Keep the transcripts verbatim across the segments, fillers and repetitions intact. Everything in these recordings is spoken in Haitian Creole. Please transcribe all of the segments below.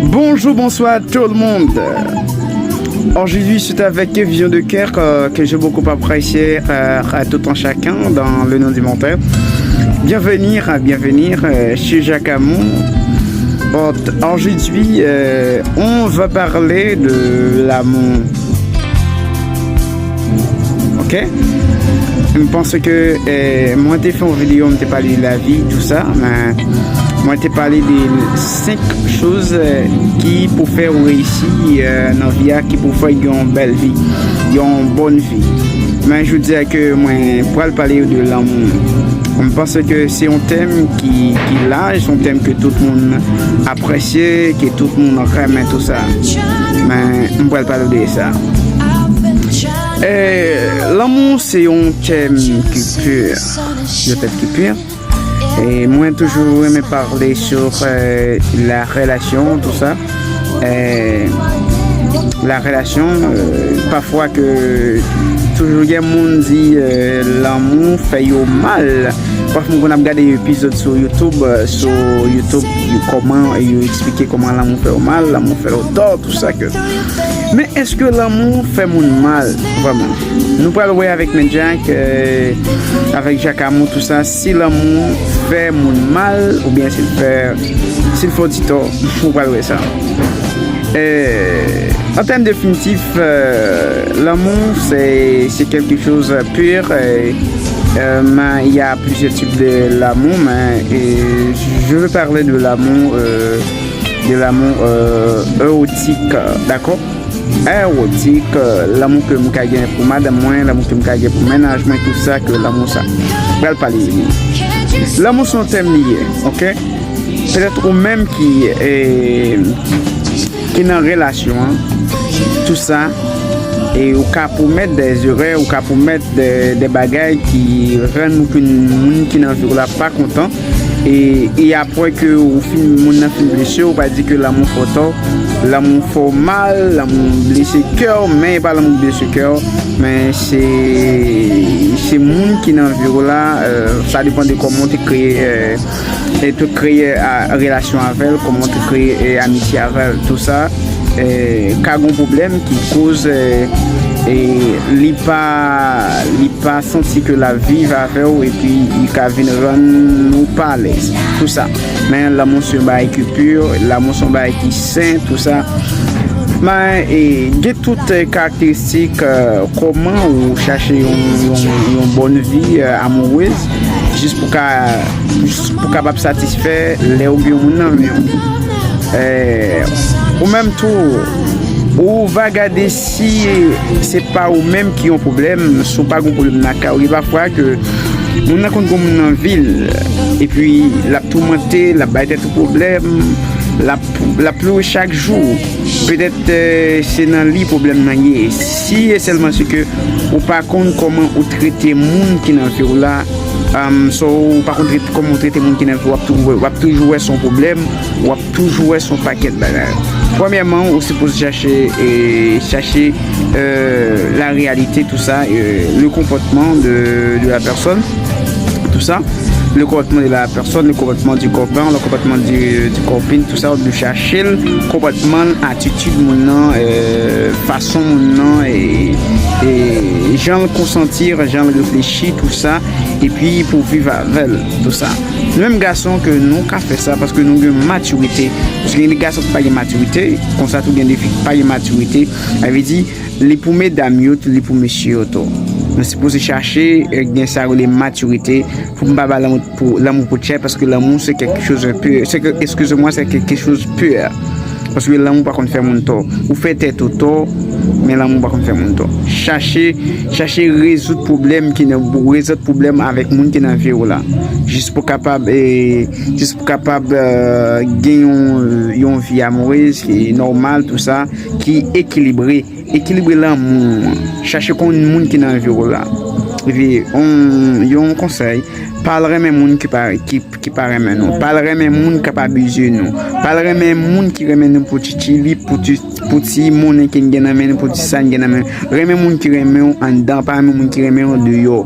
Bonjour, bonsoir tout le monde. Aujourd'hui, c'est avec Vision de Cœur euh, que j'ai beaucoup apprécié euh, à tout un chacun dans le nom du Monteur. Bienvenue, euh, bienvenue euh, chez Jacques Amour. Bon, aujourd'hui, euh, on va parler de l'amour. Ok? M panse ke eh, mwen te fè yon videyo, m te pale de lavi, tou sa, men mwen te pale de senk choz eh, ki pou fè ou reyisi eh, nan vi a, ki pou fè yon bèl vi, yon bòn vi. Men jodi a ke mwen pral pale de lanmou. M panse ke se yon tèm ki, ki laj, se yon tèm ke tout moun apresye, ke tout moun renmen tou sa. Men m pral pale de sa. Eh, lanmou se yon tèm ki pur, yon tèm ki pur. E mwen toujou renmen pale sur eh, la relasyon, tou sa. Eh, la relasyon, eh, pafwa ke toujou gen moun di eh, lanmou fè yo mal. Pafwa m konn ap gade epizòd sou YouTube, eh, sou YouTube, yo, kòman yo eksplike kòman lanmou fè yo mal, lanmou fè yo tò, tou sa ke. Men èske lanmou fè moun mal, vrèman? Nou pral wè avèk Men Jack, eh, avèk Jack Amour, tou sa, si lanmou fè moun mal, oubyen si l fè, si l fè w di tò, nou pral wè sa. Eh, en termes définitifs, euh, l'amour, c'est, c'est quelque chose de pur. Euh, euh, mais il y a plusieurs types de l'amour, mais euh, je veux parler de l'amour, euh, de l'amour euh, érotique, d'accord? Érotique, euh, lanmou ke m ka gen pou madanm mwen, lanmou ke m ka gen pou mennaj mwen, tou sa ke lanmou sa. Pral pale de li. Lanmou se yon tèm li ye, ok? Petèt ou menm ki, eh, ki nan relasyon an, tou sa, e ou ka pwomèt de erè, ou ka pwomèt de, de bagay ki rann ou ki moun ki nan vi w la pa kontan. E, e apre ke ou fin, moun nan fin blese, ou pa di ke lanmou fè w tò, lanmou fè w mal, lanmou blese kè w, men e pa lanmou blese kè w, men se, se moun ki nan vi w la, eh, sa depann de kòman ou te kreye, eh, e tou kreye a, relasyon avè l, kòman tou kreye e, amitye avè l, tou sa, e, ka gon pwoblèm ki koz e, e, li pa, li pa santi ke l ap viv avè w epi li ka vin rann ou pa alèz, tou sa. Men lanmou se yon bagay ki pur, lanmou se yon bagay ki sen, tou sa. Men e, gen tout e, karakteristik e, kòman ou chache yon, yon, yon bòn vi e, amourez, jis pou ka, jis pou kapab satisfè lè ou gen yon moun nan men w. E, ou menm tou, ou va gade si se pa ou menm ki yon pwoblèm, si w pa gen pwoblèm lakay ou. Gen pafwa ke moun nan konn gen moun nan vi l, epi l ap toumante, l ap bay tèt ou pwoblèm, l ap, l ap ploure chak jou. Petèt eh, se nan li pwoblèm nan ye. Si e sèlman se ke ou pa konn kòman ou trete moun ki nan vi w la, um, so ou pa konn trete, kòman ou trete moun ki nan vi w, w ap tou-, w ap toujou wè se yon pwoblèm, w ap toujou wè se yon pakèt bagay. Premyèman, ou sipoze chache, e, chache eh, la réalité, tout ça, eh, le comportement de, de la personne, tout ça, le comportement de la personne, le comportement du copain, le comportement du, du copine, tout ça, de chache l, konpòtman l, atitid moun nan, eh, fason moun nan, e, e jan l konsanti, jan l reflechi, tout ça, epi pou viv avè l, tout ça. Nou menm gason ke nou ka fè sa paske nou gen matirite. Paske gen de gason ki pa gen matirite, konsa tou gen de fi ki pa gen matirite. Sa vle di, li pou medam yo, li pou mesye yo tou. Nou sipoze chache eh, gen sa yo rele matirite pou n pa ba lanmou pou, lanmou pou tchè, paske lanmou se quelque chose de pur. Se ke, excusez-moi, c'est quelque chose de pur. Paske lanmou pa konn fè moun tò. Ou fè tèt ou tò, men lanmou pa konn fè moun tò. Chache, chache rezoud pwoblèm ki nan, rezoud pwoblèm avèk moun ki nan vi w la. Jis pou kapab, eh, jis pou kapab eh, gen yon, yon vi amourez ki nòmal, tout ça, ki ekilibre. Ekilibre lanmou an. Chache konn moun ki nan vi w la. Epi, yon, yon konsèy, pa al renmen moun ki pa, ki, ki pa renmen nou. Pa al renmen moun k ap abize nou. Pa al renmen moun ki renmen nou pou ti chili, pou ti, pou ti monnen ke n gen nan men nou, pou ti sa n gen nan men nou. Renmen moun ki renmen w anndan, pa renmen moun ki renmen w deyò.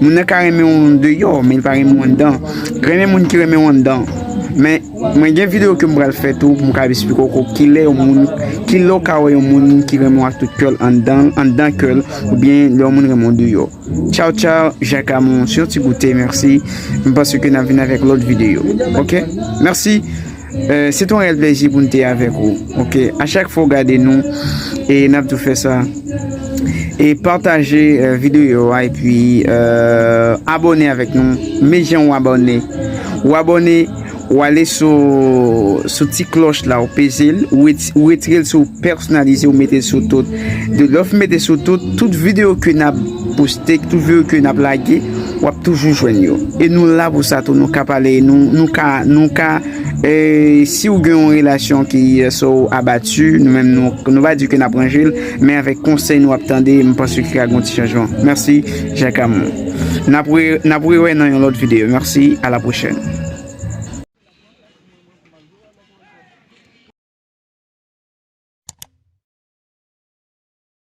Moun nan ka renmen w deyò, men li pa renmen w anndan. Renmen moun ki renmen w anndan. Men mwen gen videyo ke m pral fè tou pou m ka eksplike w kilè yon moun, kilè w ka wè yon moun ki renmen w ak tout kè l anndan, anndan kè l, oubyen lè yon moun renmen w deyò. Tchaw, tchaw, Jacques Amon, se yon ti goute, mèsi. M panse ke n ap vin avèk lòt videyo. Ok? Mèsi. Euh, se te yon reyèl plezi pou n te avèk ou. Ok? A chak fwa w gade nou, e n ap tou fè sa. E pataje euh, videyo a, epi euh, abòne avèk nou. Men jan w abòne. W abòne, w ale sou, sou ti klòch la, w peze l, w ret- w retire l sou pèsonalize, w mete l sou tout. De lè w fin mete sou tout, tout videyo ke n ap poste, tout videyo ke n ap lage, w ap toujou jwenn yo. E nou la pou sa tou, nou ka pale, nou, nou ka, nou ka, e, si w gen yon relasyon ki euh, so abati, nou menm nou, nou pa di ke n ap ranje l, men avèk konsèy nou ap tande, m panse ki ka gen yon ti chanjman. Mèsi, Jacques Amon. N ap re- n ap rewè nan yon lòt videyo. Mèsi, a la pwochèn.